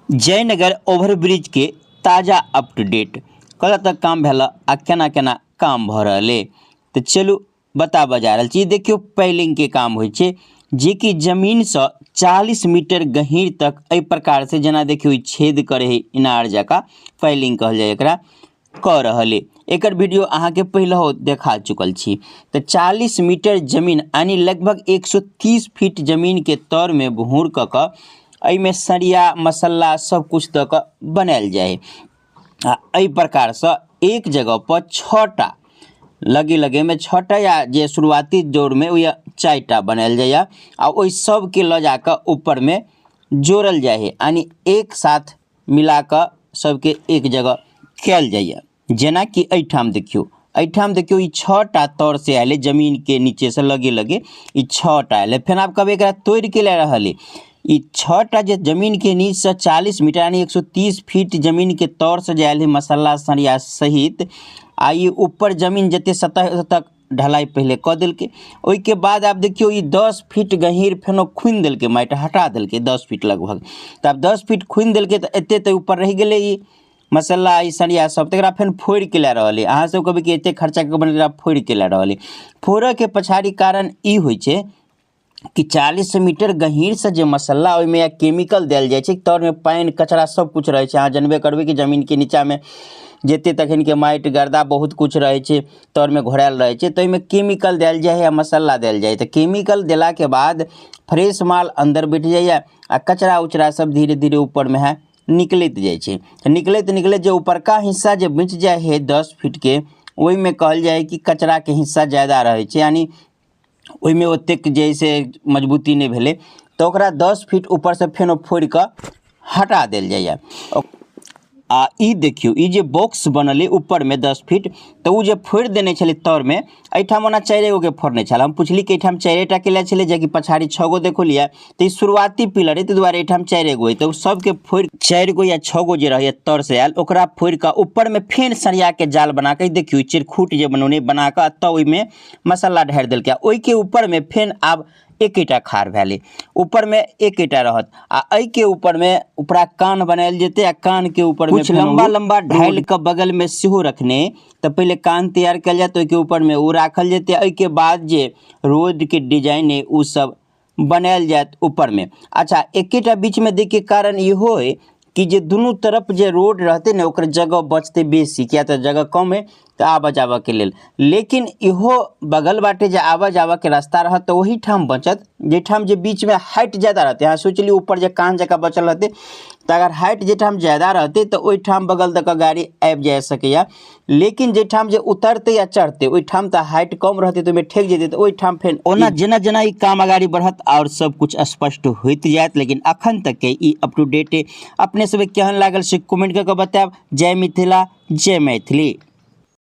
Jaynagar overbridge के ताजा up to date कतऽ तक काम भेल आ केना केना काम भऽ रहल अइ। तऽ चलू बताबऽ जा रहल छी। देखियौ पैलिंग के काम होइ छै जेकि जमीनसँ 40 मीटर गहीर तक एहि प्रकार से जेना देखियौ ई छेद करै है इनार जकाँ, पैलिंग कहल जाय एकरा, कऽ रहल अइ। एकर वीडियो अहाँके पहिलहो देखा चुकल छी। तऽ 40 मीटर जमीन यानी लगभग 130 फीट जमीनके तरमे भूर कऽ कऽ एहिमे सरिया मसल्ला सब किछु दऽ कऽ बनायल जाइ हइ। आ एहि प्रकारसँ एक जगहपर 6टा लगे लगेमे 6टा या जे शुरुआती दौरमे ओ 4टा बनायल जाइए आ ओहि सबके लऽ जाकऽ ऊपरमे जोड़ल जाइ हइ, यानी एक साथ मिलाकऽ सबके एक जगह कयल जाइए। जेनाकि एहिठाम देखियौ, एहिठाम देखियौ ई 6टा तर से आयल अइ, जमीनके नीचेसँ लगे लगे ई 6टा आयल अइ। फेर आब कहबै एकरा तोड़िके लए रहल अइ। ई 6टा जे जमीनके नीचसँ 40 मीटर यानी 130 फीट जमीनके तरसँ जे आयल है मसाला सरिया सहित, आ ई ऊपर जमीन जते सतह तक ढलाई पहिले कऽ देलकै। ओहिके बाद आब देखियौ ई 10 फीट गहीँर फेनो खुनि देलकै, माटि हटा देलकै 10 फीट लगभग। तऽ आब 10 फीट खुनि देलकै तऽ एते तऽ ऊपर रहि गेलै ई मसाला ई सरिया सब, तकरा फेर फोड़िके लए रहल अइ। अहाँ सब कहबै कि एते खर्चा कऽ बनेलकै, आब फोड़िके लए रहल अइ। फोड़ऽके पछाड़ी कारण ई होइ छै कि 40 मीटर गहीँरसँ जे मसाला ओहिमे या केमिकल देल जाइ छै, तरमे पानि कचरा सब किछु रहै छै। अहाँ जनबे करबै कि जमीनके नीचाँमे जते तखनके माटि गर्दा बहुत किछु रहै छै, तरमे घोरायल रहै छै, तऽ ओहिमे केमिकल देल जाइ हइ आ मसाला देल जाइ हइ। तऽ केमिकल देलाके बाद फ्रेश माल अन्दर बैठ जाइए आ कचरा उचरा सब धीरे धीरे ऊपरमे है निकलैत जाइ छै। तऽ निकलैत निकलैत जे ऊपरका हिस्सा जे बचि जाइ हइ 10 फीटके, ओहिमे कहल जाइ हइ कि कचराके हिस्सा ज्यादा रहै छै, यानी ओहिमे ओतेक जे हइ से मजबूती नहि भेलै, तऽ ओकरा 10 फीट ऊपरसँ फेनो फोड़ि कऽ हटा देल जाइए। आ ई देखियौ ई जे बॉक्स बनल अइ ऊपरमे 10 फीट, तऽ ओ जे फोड़ि देने छलै तरमे, एहिठाम ओना 4 गोके फोड़ने छल। हम पुछली कि एहिठाम 4टा के लए छलै, जेकि पछाड़ी 6 गो देखलियै, तऽ ई शुरुआती पिलर अइ, ताहि दुआरे एहिठाम 4 गो अइ। तऽ ओ सबके फोड़ि 4 गो या 6 गो जे रहैए तरसँ आयल, ओकरा फोड़ि कऽ ऊपरमे फेर सरियाके जाल बना कऽ, देखियौ ई चिरखुट जे बनौने बना कऽ तऽ ओहिमे मसाला ढारि देलकै। आ ओहिके ऊपरमे फेर आब एकेटा खार भेलै, ऊपरमे एकेटा रहत आ एहिके ऊपरमे उपरा कान बनायल जेतै आ कानके ऊपरमे कुछ लम्बा लम्बा ढालि कऽ बगलमे सेहो रखने। तऽ पहिले कान तैयार कयल जायत, ओहिके ऊपरमे ओ राखल जेतै, एहिके बाद जे रोडके डिजाइन अइ ओ सब बनायल जायत ऊपरमे। अच्छा एकेटा बीचमे दैके कारण इहो अइ कि जे दुनू तरफ जे रोड रहतै ने ओकर जगह बचतै बेसी, किया तऽ जगह कम अइ तऽ आबऽ जाबऽके लेल। लेकिन इहो बगल बाटे जे आबऽ जाबऽके रास्ता रहत तऽ ओहिठाम बचत जाहिठाम जे बीचमे हाइट ज्यादा रहतै। अहाँ सोचि लियौ ऊपर जे कान जकाँ बचल रहतै, तऽ अगर हाइट जाहिठाम ज्यादा रहतै तऽ ओहिठाम बगल दऽ कऽ गाड़ी आबि जा सकैए। लेकिन जाहिठाम जे उतरतै या चढ़तै ओहिठाम तऽ हाइट कम रहतै, तऽ ओहिमे ठेक जेतै, तऽ ओहिठाम फेर ओना जेना जेना ई काम अगाड़ी बढ़त आओर सब किछु स्पष्ट होइत जायत। लेकिन अखन तक के ई अप टू डेट अपने सबके केहन लागल से कमेंट कऽ कऽ बतायब। जय मिथिला, जय मैथिली।